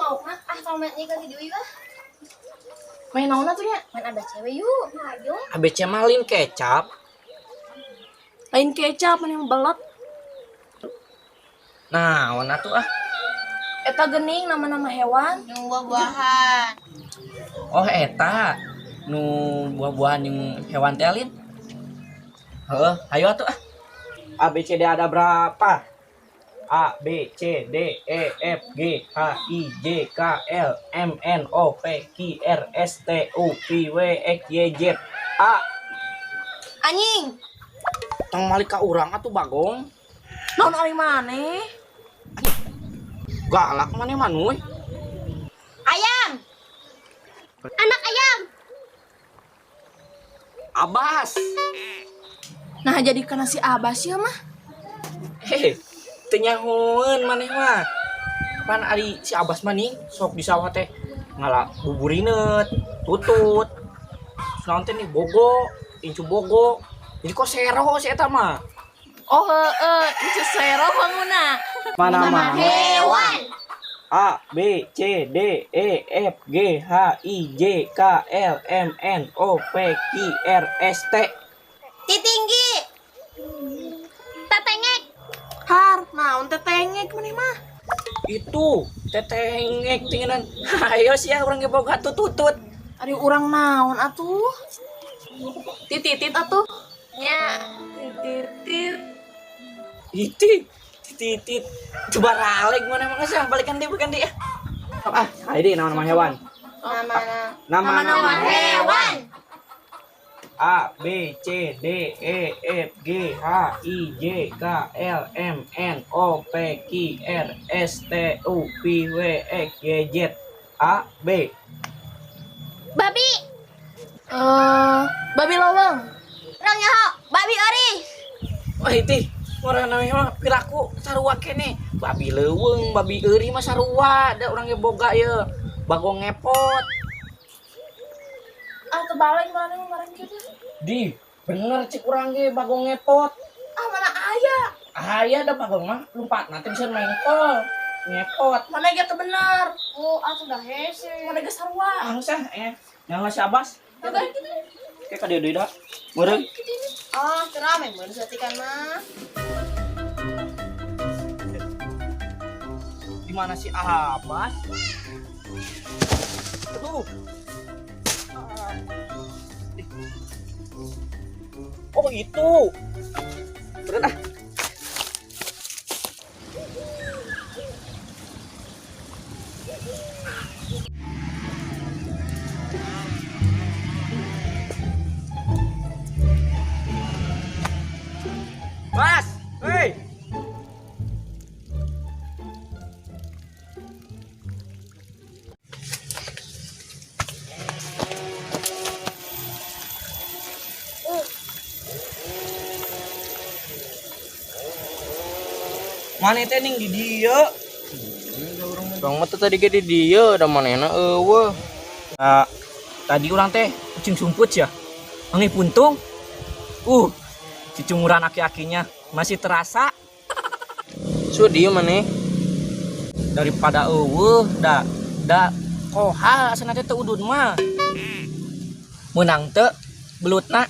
Laukna. Ah, kalau main ieu ganti deui ah. Main naon atuh nya? Main ada cewek yuk. Ayo. ABC malin kecap. Lain kecap mana yang belet. Nah, warna tuh ah. Eta gening nama-nama hewan. Yang buah-buahan. Oh, eta nu buah-buahan yang hewan teh lin. Heeh, ayo atuh ah. A B C D ada berapa? A B C D E F G H I J K L M N O P Q R S T U V W X Y Z. A. Anjing. Tong malik ka urang atuh bagong. Naon ari maneh? Galak maneh mah nuy. Ayam. Anak ayam. Abbas. Nah jadi kana si Abbas ya mah. Hehe, teu nyahoeun maneh mah. Pan ari si Abbas mah nih sok di sawah teh ngala buburineut, tutut. Terus naon teh nih bogo, incu bogo. Jadi kok sero si eta mah. Oh heeh, incu sero bangunna. Mana mah? Hewan. A B C D E F G H I J K L M N O P Q R S T. Titinggi. Tetengek. Har, naon tetengek maneh mah? Itu tetengek tinginan. Ayo sia urang ge boga tutut. Ari urang naon atuh? Tititit atuh. Nya. Tititit. Itu titit. Coba ralek mana mah geus balikan deui balikan deui. Ah, ayo deui nama-nama hewan. Nama Nama-nama hewan. A B C D E F G H I J K L M N O P Q R S T U V W X Y Z. A B. Babi. Babi lawang. Urang nyaho. Babi ori. Wah itu orang namanya mah piraku sarua kene. Babi leuweung, babi euri mah sarua, da urang ge boga ye. Bagong ngepot. Ah terbalik mana mah barang kieu teh. Di, bener cik urang ge bagong ngepot. Ah mana aya? Aya da bagong mah lumpat nanti bisa mengkol. Ngepot. Mana ge teu bener. Oh, atuh dah hese. Mana ge sarua. Ah, usah Yang si Abbas. Coba kitu. Kayak ka dieu deui da. Meureun. Oh, rame mun satikan mah. Di mana si Abbas? Aduh. Oh, itu. Bener ah. Mas, hei. Mana teh ning di dieu? Urang mah teh tadi ge di dieu da manehna eueuh. Nah, tadi urang teh kucing sumput ya. Wangi puntung. Cicunguran aki-akinya masih terasa. Sudi maneh. Daripada eueuh da da koha asana teh teu udud mah. Meunang teu belutna?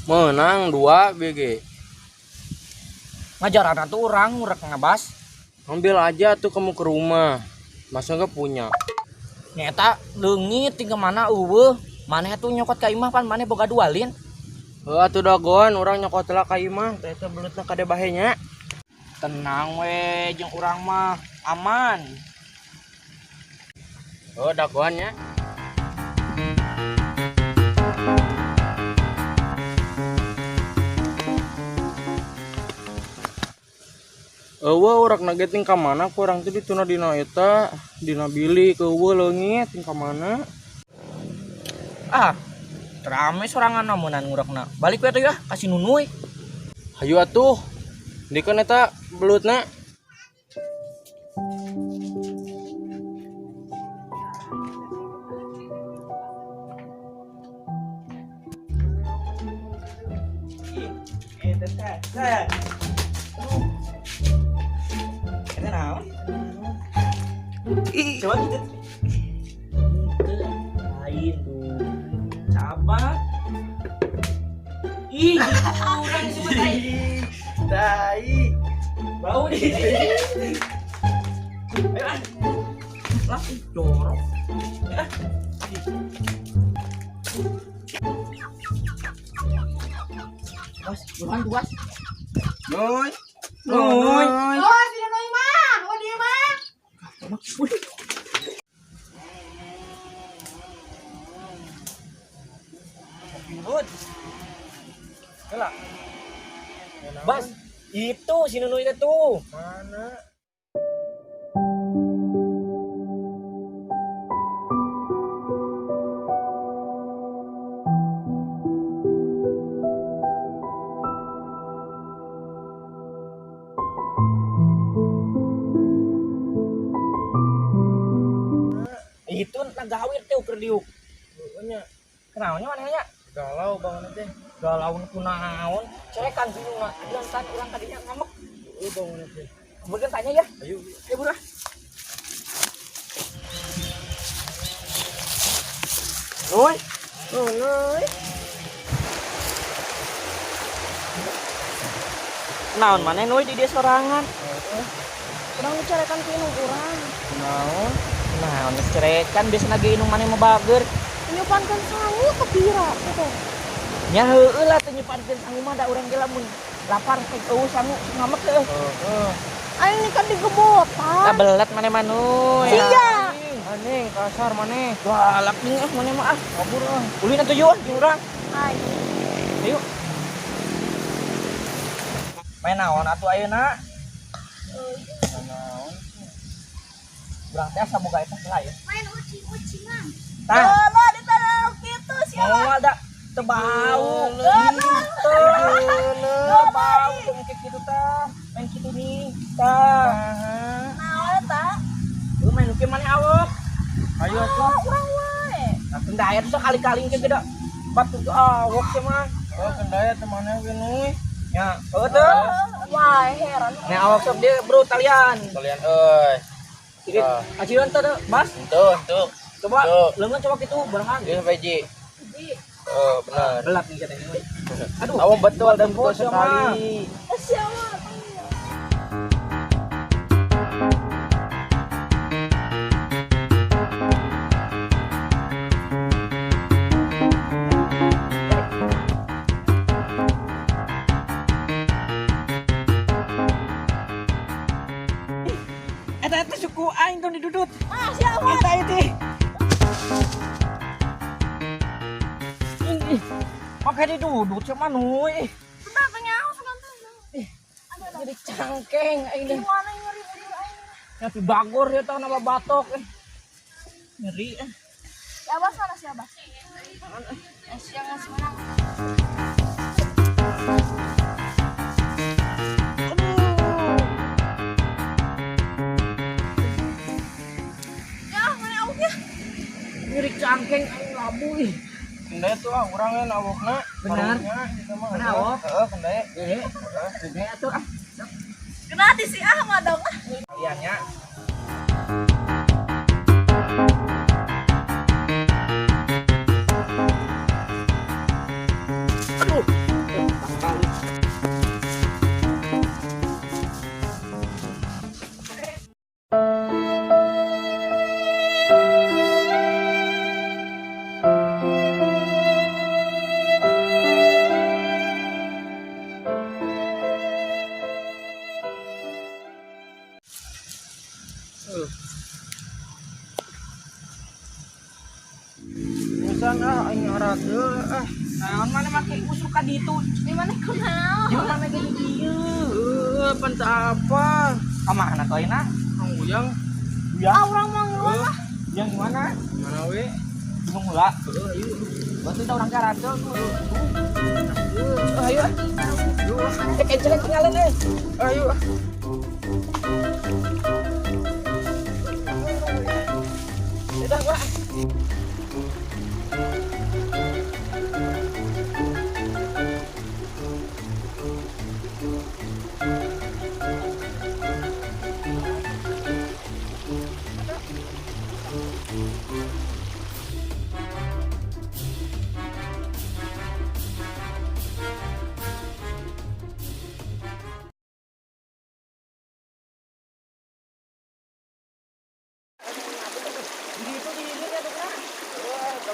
Meunang 2 BG. Ngajaran tuh urang ngurek ngabas. Ambil aja tuh kamu ke rumah. Masa nggak punya? Nyata leungit tinggal mana eueuh. Maneh tuh nyokot ka imah pan maneh boga dua lin. Heuh atuh dagoan urang nyokot lah ka imah teh teh belutna kade bahe nya. Tenang we jeung urang mah aman. Oh dagoan nya. Eueuh urang nage ting ka mana ku urang teh dituna dina eta dina bilik eueuh leungit ting ka mana. Ah, rame sorangan namunan ngurekna. Balik we atuh ya, kasih nunuy. Hayu atuh. Di kan eta belutna. Eta teh. Aduh. Eta naon? Ih, coba gitu. Itu lain tuh. Coba. Ih, kurang semua tai. Tai. Bau nih. Ayo ah. Lah, jorok. Ah. Bos, buruan tuh, Bos. Noy. Noy. Oh, si Noy mah. Oh, dia mah. Bud. Heula. Bas, itu si Nunuy itu tuh. Mana? Itu nagawir tuh keur diuk. Heueuh nya. Kenaonnya manehnya? Galau bangun teh. Galau kunaon? Cerekan sih nu bilang kan urang tadinya ngambek. Heueuh bangun teh. Kemudian tanya ya. Ayo. Ayo buru ah. Nuy. Nuy. Naon maneh Nuy di dia sorangan? Urang dicarekan ku indung urang. Naon? Naon cerekan biasa ge indung maneh mah bager. Nyupankeun sangu kepira gitu. Nya heueuh lah teu nyupankeun sangu mah da urang ge lamun lapar teh eueuh sangu ngambek heueuh. Heeh. Aing nih kan digebotan. Lah belet maneh mah Nuy. Sia. Anjing kasar maneh. Galak nih ah maneh mah ah. Kabur ah. Ulin atuh yeuh jeung urang. Ayo. Ayo. Main naon atuh ayeuna? Naon? Urang teh asa boga eta heula ya. Main ucing-ucingan. Tah, Lah ditaruh kitu sia. moal da teu bau. Teu bau teu mungkin kitu tah. Main kitu nih. Tah. Naon eta? Lu main nu maneh awok. Ayo atuh. Oh, urang wae. Nah, kendaya tuh sekali-kali ke gede. Batu tuh awok sih mah. Oh, kendaya teh maneh ge Nuy. Ya, heueuh teu. Wah, heran. Nah, awok sok dia bro talian. Kalian euy. Sirit, Ah. aciran teh Bas. Entuh, entuh. Coba Tuh. leungeun coba kitu barengan. Dia sampai J. Oh, benar. Gelap nih katanya. Aduh, Awang betul dan betul Bos, sama. sekali. Sia mah. Eta eta suku aing tong didudut. Ah, sia mah. Eta itu. Ih, pakai didudut sama Nuy. Bentar teh nyaho sugan teh. Jadi cangkeng aing teh. Gimana nyeri bujur aing. Ya si bagor ya tau nama batok eh. Nyeri eh. Si Abbas mana si Abbas? Eh, sia ngasih menang. Ya, mana awuknya? Nyeri cangkeng aing labu ih. Kendaya tuh ah urang kan awokna. Benar. Karunya gitu mah. Benar, awok. Heeh, kendaya. Eh, eh atuh ah. Kena di si Ahmad dong. ah. Kaliannya. Aduh. Tangkal. Musan ah aing ngarateu ah. Naon mana make usuk ka ditu? Di mana kunaon? Jeung mana ge di dieu? Heueuh, pan teu apa. Ka mana tuh ayeuna? Kang Uyang Ya, Ah, urang mah ngeluar lah. yang gimana? mana we? Bingung heula. Heeh, ayo. Batu teh urang karate. Ayo. ah. Eh, kenceng tinggalin eh. Ayo ah. Udah, gua.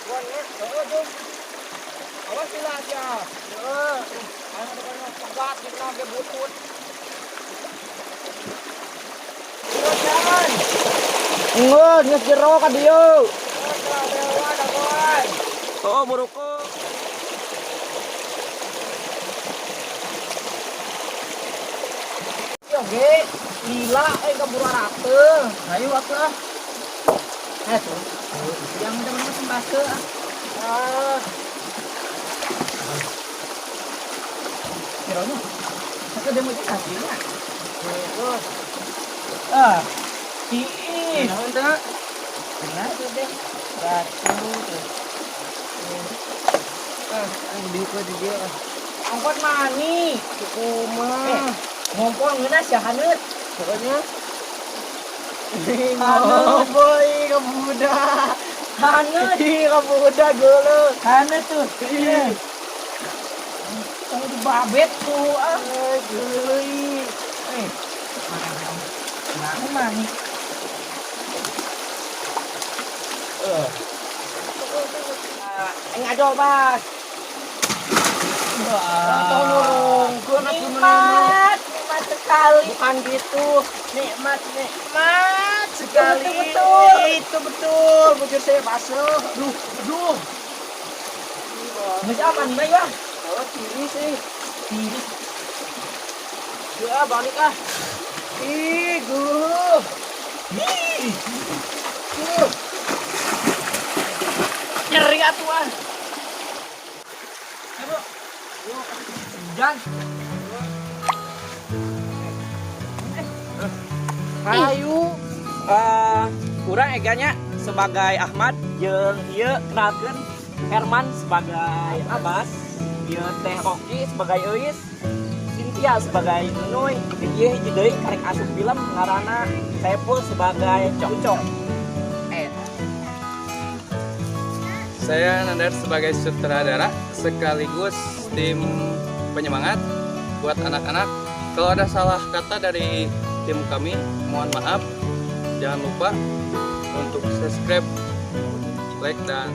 Dagoan nya. Heeh, jom. Awas sila aja. Heeh. Ayo dagoan pegat dina ge butut. Jalan. Enggeus, geus jero ka dieu. Dagoan. Oh, buruku. Yo ge, lila euy kaburu arate. Hayu atuh ah. Eh tuh. Yang teman-teman sembase ah. Ah. Kironya. Saka demo jeung hasilnya. Heeh. Ah. Ih, Naon teh? benar tuh deh. Batu tuh. Ah, aing diuk we di dieu ah. Angkot mani. Kumaha? Eh, ngompol ngeunah sia haneut. Pokoknya Haneut. boy, kabudak. Haneut. Ih, kabudak geuleuh. Haneut tuh. Ih. Kamu dibabet tuh ah. Eh, geuleuh. ih. Eh. Nah, mani. Eh. Ah, aing ngajol, Bas. Tong nurungkeun atuh Nikmat, nikmat sekali. Bukan gitu. Nikmat, nikmat sekali. Betul, betul. Itu betul. Bujur saya basuh. Duh, duh. Geus aman mah ya. Oh, tiris sih. Tiris. Ya, balik ah. Ih, geuleuh. Ih, Duh. nyeri atuh ah. Ayo, Bu. Hujan. Hayu. Eh, urang eganya sebagai Ahmad jeung ieu kenalkeun Herman sebagai Abbas, ieu Teh Oki sebagai Euis, Cynthia sebagai Nunuy, jeung ieu hiji deui karek asup film ngaranna Saiful sebagai Congcong. Eh, Saya Nandar sebagai sutradara sekaligus tim penyemangat buat anak-anak. Kalau ada salah kata dari tim kami, mohon maaf. Jangan lupa untuk subscribe, like, dan